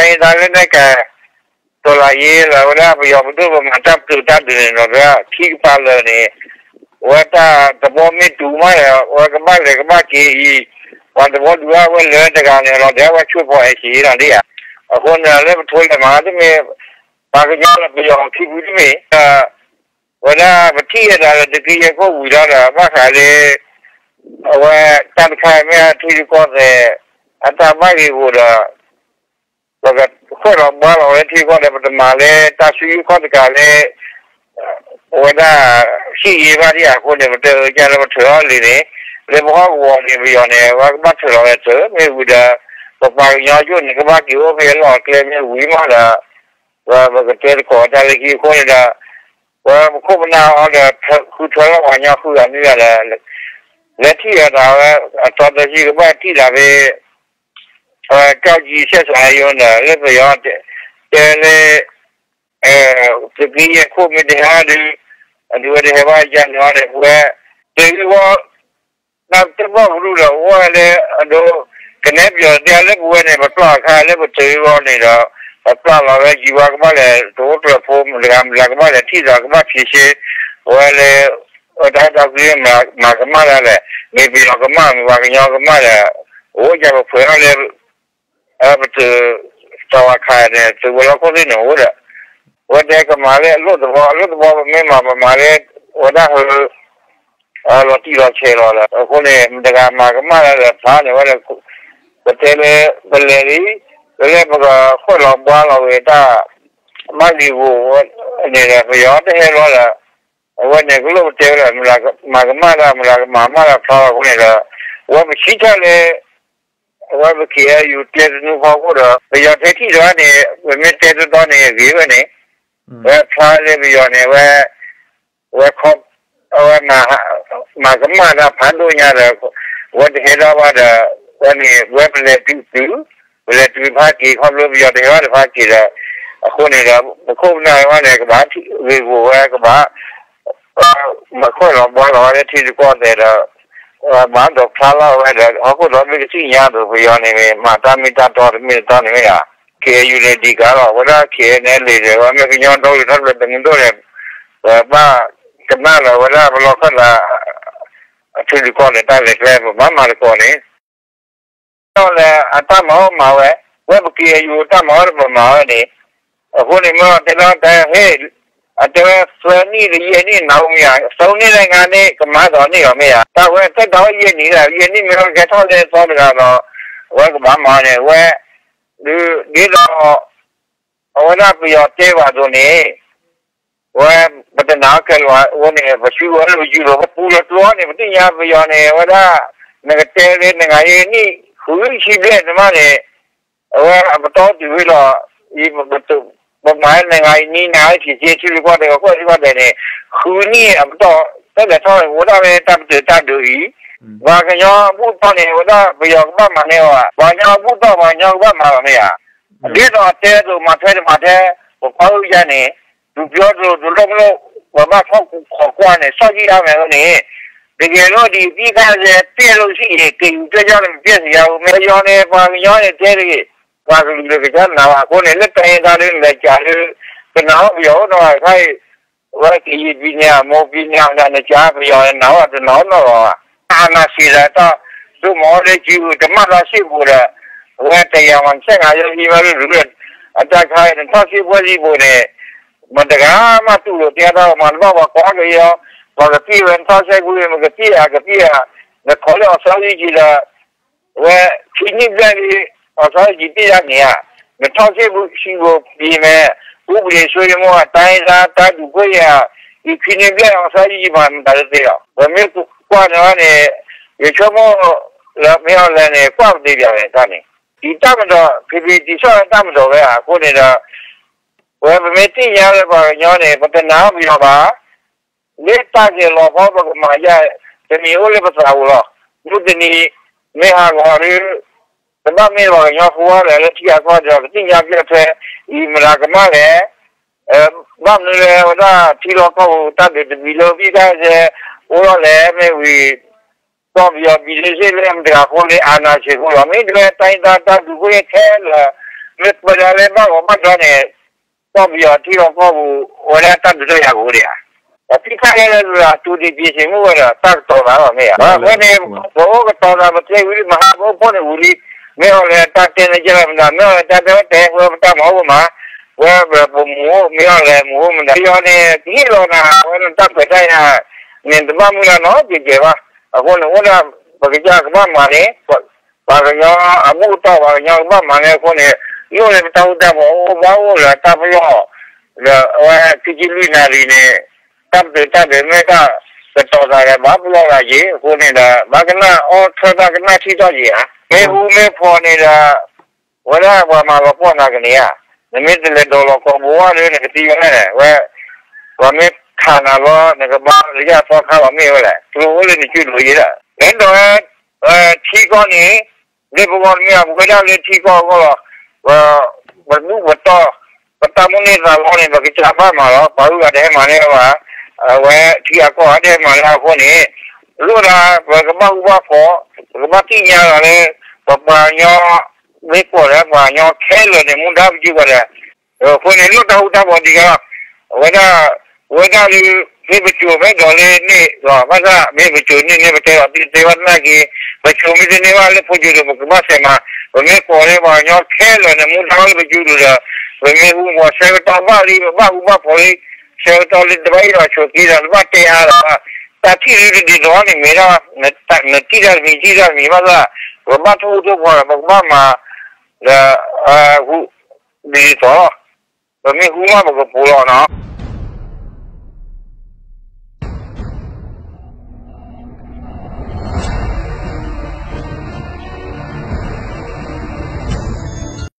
မ့ၢ်တၢ်လၢန့ၣ်က တော်လှန်ရေးလၢ အဝဲဒၣ်ပယီၤပဒိၣ်ပမၤတၢ်ပတုာ်တၢ်ဒုးန့ၣ်ဒီး ခံကပၤလၢာ်န့ၣ် အဝဲတၢ်တဘီမ့ၢ်တုၤမးဒီး အဝဲကဘၣ်လဲၤကဘၣ်က့ၤအံၤ ပှၤတဘီဒုးအဝဲလၢတဂၤန့ၣ်လီၤ ဒီးအဝဲဆိဖီအဲၣ်ဆံးလီၤဒ်ဧါ. အဃိန့ၣ်လၢပထိလဲၣ်မးတမ့ၢ် ပှၤကညီလၢပယီၤခံဖုတမ့ၢ် ဝဲဒၣ်ပထံၣ်ဝဲဒၣ်လၢသုးက့ယဲၢ်ခိၣ်ဝံၤလီၤဒီး ဘၣ်ဃးလၢ အဝဲတၢ်တခါမ့ၢ်ထံရူၢ်ကီၢ်သဲး အတၢ်ဘၣ်ဂ့ၢ်ဂီၤဒီး ပကဃၣ်လီၤဘှါလီၤဝဲလၢထံရူၢ်ကီၢ်သဲး ပတမၤလၢတၢ်စုခီၣ်တကးလၢ အဝဲဒၣ် ဟံၣ်ဂ့ၤဘၣ်ဒ်အဃိန့ၣ် ပတဲအၢကၢလၢပထုးထီၣ်လံာ်န့ၣ် လၢပဟီၣ်ကဝီၤန့ၣ် ပယီၤန့ၣ် အဝဲကဘၣ်ထုးလီၤဝဲသုး မ့ၢ်ဝံၤဒီး ပပှၤကညီကၠိၣ်န့ၣ် ကဘၣ်က့ၤအိၣ်ဖဲလီၢ်ကျဲမ့ၢ်ဝံၤမးဒီး ပကတဲသကိးတၢ်လၢခံအဃိန့ၣ်ဒီး ပဝဲပခိၣ်ပနၢ်အီၤဒီး ဃုထၢလီၤပှၤကညီဃုဂၤနွံဂၤဒီး လဲၤထံၣ်အသးဝဲ အသီတဆံကဘၣ်ထံၣ်သးဖဲ ကၠီကံစဲးစးယိ ဒီး လၢပယီၤတဲလၢ သုးက့ယဲၢ်ခိၣ်မ့ၢ်တဟဲဒုး အဒုးဝဲတဟဲဘၣ်ယၤန့ၣ်အီၤဒီး ပဝဲ တဂ့ၢ်ဝီ တၢ်တဘီကရူၢ်ဒီး အိၣ်ဝဲလၢအဒိ ကနဲပယီၤတဲလၢပဝဲန့ၣ် ပပျၢ်အခါလၢပတဂ့ၢ်ဝီန့ၣ်ဒီး ပပျၢ်လီၤဝဲယံၤဝါကဘၣ်လဲၤ တအိၣ်ကျၢၤဖိ မတဂၤမတဂၤကဘၣ်လဲၤထံၣ်သး ကဘၣ်ဖြေရှင်း ဝဲလၢ တၢ်အဲၣ်တၢ်ကွံမၤကမၣ်တၢ်လဲၣ် မ့ၢ်ပယီၤကမၣ် မ့ၢ်ပှၤကညီကမၣ်ဒီး အိၣ်ယၤပဖှဲးထီၣ်လၢ ပတုာ် တၢ်ဝါခးန့ၣ် သုးဝဲၤလီၢ်ခိၣ်သ့ၣ်န့ၣ်အိၣ်ဒီး အဝဲတဲကမၤလၢအလိၣ်သဘီ အလိၣ်သဘီပမ့ၢ်မၤပမၤလၢ ဝဲဒၣ်ဟၢ လီၤတံၢ်လီၤဆဲးလီၤဒီး အဃိန့ၣ် မတဂၤမၤကမၣ်တၢ်ဒီးဖျါန့ၣ်ဝဲဒီး ပတဲလၢ ပလဲၤလံ ပလဲၤပကဃၣ်လီၤဘှါလီၤဝဲတၢ် ဘၣ်လံၤဂိၢ်န့ၣ်ဒီး ပယီၤတဟဲလီၤဒီး အဝဲန့ၣ်ကလိၣ်ပတဲဝဲဒီး မတဂၤမၤကမၣ်တၢ် မတဂၤမၤကမၣ်တၢ်ဖျါလီၤအဃိန့ၣ်ဒီး အဝဲပဆံၣ်ထၣ်လၢ အဝဲပ ခ့အဲယူၣ် ကျဲသနူဖီခိၣ်ဒီး ပယီၤတဲထံၣ်ဒီးန့ၣ် ပမ့ၢ်တဲတတီန့ၣ် အဂ့ၤဝဲန့ၣ် ဝဲဖျါလၢပယီၤန့ၣ် ဝဲ ဝဲခီ အဝဲ မၤကမၣ်တၢ်ဖးဒိၣ်ညါဒီး ဝဲတဟဲဒၣ်ဘၣ်ဒီး ဝဲန့ၣ် ဝဲပလဲၤတုၤတုၤ ပလဲၤတုၤဖးက့ၤ ခီဖျိပယီၤတဟဲဘၣ်တဖးက့ၤဒီး အဃိန့ၣ်ဒီး ပခိၣ်ပနၢ်ဝဲန့ၣ် ကဘၣ်ဂ့ၢ်ဂီၢ်ဝဲ ကဘၣ် မၤဃၣ်လီၤဘှါလီၤဝဲလၢထံရူၢ်ကီၢ်သဲးဒီး ဘၣ်ဒိးဖျါလီၤဝဲဒီး ဟီၣ်ခိၣ်ဒီဘ့ၣ်ကသ့ၣ်ညါဒီး ပယီၤန့ၣ်မ့ၢ်မၤတၢ်မ့ၢ်တၢ်တီတမ့ၢ်တတီန့ၣ်မ့ၢ်ဧါ. ခ့အဲယူၣ်န့ၣ်ဒံးကါလီၤ အဝဲဒၣ်ခ့အဲယူၣ်န့ၣ်လံာ်ဒီး ဝဲမ့ၢ်ကညီဒီကလုာ်တၢ်ထူၣ်ဖျဲးသုးမုၢ်ဒိၣ်န့ၣ် ပဘၣ်ကနၣ်လီၤဝဲဒၣ်ပလီၢ်ခၢၣ်သး အထံရူၢ်ကီၢ်သဲးတၢ်လဲၤကျဲ ပဘၣ်မၤသကိးန့ၣ် ဒီးလၢအတၢ်မၤအီၣ်မၤဝဲ ဝဲပခ့အဲယူၣ်တၢ်မၤအီၣ်ဒီးပမၤဝဲန့ၣ် အဃိန့ၣ်မ့ၢ်တဲလီၤတဲဟ့ၣ် အတဲဝဲသၢနံၣ်ဒီးယဲၢ်နံၣ်နၤအိၣ်မ့ၢ်ဧါ သၢနံၣ်လၢငါန့ၣ် ကမၤသးန့ၢ်အီၤမ့ၢ်ဧါ တၢ်ဝဲသၢတၢ်ဝဲယဲၢ်နံၣ်လၢ ယဲၢ်နံၣ်မ့ၢ်ဝဲကဲထီၣ်လၢသီတဂၤဒီး အဝဲကဘၣ်မၤန့ၣ် ဝဲ ဒ်သိး အဝဲဒၣ်ပယီၤတဲဘၣ်ဒိးန့ၣ် ဝဲ ပတနာ်ခဲလၢာ်အဃိန့ၣ် ပဆူဝဲလၢပယူၤလိာ် ပပူၤလီၤကျိၤန့ၣ် ပသ့ၣ်ညါပယီၤန့ၣ် အဝဲဒၣ် နကတဲလၢနဂၤအံၤနံၣ် ဃုဆံဘျဲၣ်န့ၣ်မးန့ၣ် အဝဲအပတီၢ်တုၤဝဲလီၤ အံၤ ပမၤနဂၤအံၤနံၣ်နၤ ထံဆ့ထံရူၢ်ကီၢ်သဲးကီၢ်သဲးန့ၣ် ဃုနံၣ်အပတီၢ် တၢ်လဲၤထီၣ်ဝဲဒၣ်ဝဲတၢ်ပတုာ်တၢ်ဒုးအံၤ ပှၤကညီအဘူၣ်တီၢ်န့ၣ် အဝဲဒၣ်ပယီၤကဘၣ်မၤန့ၢ်အီၤ ပှၤကညီအဘူၣ်တီၢ် ပှၤကညီကဘၣ်မၤလီၤမ့ၢ်ဧါ ဒ်သိးအတဲအသိး မၤထဲတမၤထဲ ပကွၢ်အုၣ်ယါန့ၣ် ဒုးပျီတလိၤ ဒုးလိၣ်မလိၣ် ပဘၣ်ထီၣ်ခိးကွၢ်န့ၣ် ဆီၣ်ယံၣ်အါမဲာ်န့ၣ် တကယ်လို့ဒီး ပြီးခဲ့တဲ့ ပျက်လို့ရှိရင် ကယူကကြောက်နဲ့ မပျက်စေရဘူး မယီၤန့ၣ် ပှၤကညီန့ၣ် တဲတဂ့ၤ ပှၤကလုာ်လၢကစၢ်နာ်ဘၣ် အဃိန့ၣ် လၢတိုင်းရင်းသား ဒုးလဲၤကးလၢ ကနၣ်ဟီၣ်ပယီၤအိၣ်နီၤ အခါအံၤ အဝဲကယံာ်ပံၤန့ၣ် အမိၢ်ပံၤန့ၣ် အနၤနကးပယီၤန့ၣ် နၢ်ဟီၣ်တနီၤနီၤလီၤဘၣ် အနၢ်စံးဒီးတၢ် ဒိၣ်မးလၢကၠူတမၣ်လီၤစ့ၢ်ကီးဒီး အဝဲတယၤမၤဆဲးငါယိဟံးဝဲလၢ အတၢ်ခါအံၤ နထီၣ်စ့ၢ်ကီးလံဘိန့ၣ် မတဂၤမးတူၢ်လိာ်တဲတၢ်မၤတဘၣ်ပှၤကွၢ်ကယီ ပှၤကသံၣ်ဝဲ နထီၣ်စဲးကွံာ် မကသံၣ်ဧါ ကသံၣ်ဧါ နခိးလၢအီၣ်စီယံကံဒီး အဝဲ ခံနံၣ်ဘျဲၣ်လံ အီၣ်စီယံကံသ့ၣ်ညါန့ၣ်ဧါ နထီၣ်စ့ၢ်ကီးဘိ ပယီၤမဲာ် ဥပဒေစိုးမိုး အတိုင်းရင်းသား တၢ်ဒုးခွင့်ရ အံၤခံနံၣ်ဘျဲၣ် အီၣ်စီယံကံမၤမတၤတသ့လီၤ ပမ့ၢ်ကွၢ်န့ၣ်န့ၣ် ယဆိကမိၣ်လၢမ့ၢ်အီၤလဲၣ်န့ၣ် ကွၢ်ပသ့ပၠးဝဲတၢ်န့ၣ် ဒ်တၢ်မၤဒီး ဖံဖံတံာ်ဆီၣ် တၢ်မၤဒီးဝဲဧါ အဃိန့ၣ်ဒီး ဝဲပမ့ၢ်သ့ၣ်ညါလၢပှၤကညီန့ၣ် ပတနာ်ပယီၤဘၣ် လၢတၢ်ဂဲၤလီၤဖီ ပကမၤယါ တမံၤအိၣ်လၢပသးပူၤလီၤ. မုၢ်တနံၤ မ့ၢ်ဟးဂီၤဒုး တဘၣ်မ့ၢ်ပှၤကညီဖိဝဲလဲၣ် လၢထံဂၤကီၢ်ဒီး ကသ့ၣ်ညါပျဲၢ်ထွဲ အံၤမတၤကမၣ်လဲၣ် ဘၣ်မနုၤလၢဝဲဒၣ်ထံလီၢ်ကီၢ်ပူၤ တၢ်ဒုးတမံၤလၢ ပြီးခဲ့တဲ့ အိၣ်လီၤလဲၣ် မ့ၢ်ဝံၤ ကီၢ်ပယီၤ ပြည်တွင်းစစ် လၢမတၤဂၤအဃိလၢ အာဏာရှင် အဃိလီၤ. မ့ၢ်ဒ်ဝဲ တိုင်းရင်းသား တၢ်ဒုးခွင့်ရခဲလၢာ် ပဒၣ်လၢဘၣ်ဂီၤဘၣ်ဒီန့ၣ် ကီၢ်ပယီၤထံလီၢ်ကီၢ်ပူၤ အဝဲဒၣ်တၢ်ဒုးတၢ်ယၤကအိၣ်ဒံးဧါ, ဒီးသ့ၣ်ခါယဲလၢ ကြိုတင်ပြင်ဆင်မှု ဝဲဒီး တၢ်ကတီၤသးလီၤမ့ၢ်ဧါ, အဃိန့ၣ် ပအိၣ်ကတီၤသး ပကျဲဝံၤလံ မဟါ ပအိၣ်ဖှိၣ်န့ၣ်ဝံၤလံ, မ့ၢ်အီၤလဲၤတၢ်တဲန့ၣ်ကဲလီၤမတၤ မ့ၢ်အီၤလဲၤတၢ်တဲဝဲတဲ ဝဲပတၢ်မၤအိၣ်ပမၤ, ဝဲပမူအိၣ် မ့ၢ်အီၤလဲၤမူအိၣ်မတၤ ပယီၤန့ၣ် ကဟ့ၣ်လီၤနၤ အဝဲန့ၣ်တၢ်ခွဲးတၢ်ယာ်န့ၣ် တဘၣ်မုၢ်လၢနီတစဲးဘၣ်, အဃိန့ၣ် အိၣ်ဒၣ် ပကစၢ်ကဘၣ်မၤန့ၣ် ပှၤကညီအဘူၣ်အတီၢ် ပှၤကညီကဘၣ်မၤန့ၣ်အဃိန့ၣ်, ယအိၣ်လၢပတၢ်ဟူးတၢ်ဂဲၤအိၣ်ဘၣ်အိၣ်လၢတၢ်ပလီၢ်, ဒီးအဝဲခံဆံလွံၢ်နၣ်ရံၣ်န့ၣ်, တၢ်ပတုာ်တၢ်ဒုးမ့ၢ်တၢ်ကတီၤသးဒီး ဘၣ်ပလီၢ်သးက့ၤအဃိန့ၣ်ဒီး ဘၣ်ကနၣ်အီၣ်ထၢၣ်တၢ်ကနၣ်ထံၣ်ထီၣ်က့ၤဧါ, မ့ၢ်ဟူမ့ၢ်ဖီန့ၣ်ဒီး ဝဲဒၣ်ပှၤမၤလီၤပှီၢ်နၤကန့ၢ်ဧါ, နမ့ၢ်တလဲၤဒိးလီၤကိာ်ဘိဝဲဒီး နကသံဝဲလဲၣ်, ဝဲ ပှၤမ့ၢ်ခးနၤဘျီ နကဘၣ်လၢယၢ်သီခါလီၤမ့ၢ်ဝဲလဲၣ်, ကျိၤအိၣ်လၢနစုလိၤယဲဒၣ်, အဲၣ်ဒိးဝဲ ထံကီၢ်န့ၣ် လၢပဂီၢ်တမ့ၢ်ဘၣ် ပဝဲဒၣ်လၢထံကီၢ်အဂီၢ်လီၤ, ပဘူၣ်ပတီၢ် ပတၢ်မိၣ်န့ၢ်သးလီန့ၣ် ပကစၢ်ဘၣ်မၤလီၤ, ပှၤဂုၤဂၤတဟဲမၤန့ၢ်ဘၣ်, အဝဲထံအကီၢ်တဟဲမၤလၢအဃိန့ၣ်, လိၣ်ဒၣ် ပကဘၣ်ဃူဘၣ်ဖိး, ပကဘၣ်သ့ၣ်ညါလီၤလၢ ပပှၤကညီ မ့ၢ်ကိးလၢပှၤကညီခဲလၢာ်န့ၣ် မူဒါပစုပှၤဒီး အဃိန့ၣ် လိၣ်တၢ်ဃူတၢ်ဖိးဒံးဂၤလီၤ, အဝဲဒၣ် ပဝဲဒၣ်လၢ မ့ၢ်ပစိၤမ့ၢ်ဒိးလၢန့ၣ်လီၤ, ဘၣ်ဆၣ်မ့ၢ်ပစိၤန့ၢ်န့ၢ် ပတဲလီၤ ပတဲဘၣ်သနာ်က့, ပစိၤမ့ၢ်တန့ၢ်ဘၣ်လၢဖိစိၤဒီး ပကဘၣ်စဲးမၤ, ပမ့ၢ်ကိးလၢပှၤကညီခဲလၢာ်န့ၣ် မူဒါလၢပစုပူၤဒီး ပမ့ၢ်ဟူဝဲဆၢကတီၢ်ဘၣ်လံ ပဘၣ်ဟူဘၣ်ဖိးလံ, ဆၢကတီၢ်လၢတဘၣ်အ့ၣ်လိာ်ဆိးက့ဒီး တဘၣ်တဲအါလီၤ, တၢ်ထံၣ်လၢတဒ်သိးန့ၣ်မ့ၢ်ဒၣ် နထံၣ်တၢ်တမံၤ ထံၣ်တၢ်တမံၤဘၣ်ဆၣ်, ပကဘၣ်ထိၣ်ဟူးထိၣ်ဖိးဒီး ပကဘၣ်မၤ ဒီး ဟူ ဒ်သိးလီၤ, ပမ့ၢ်ဟူမးပကပူၤလီၤနီၤ.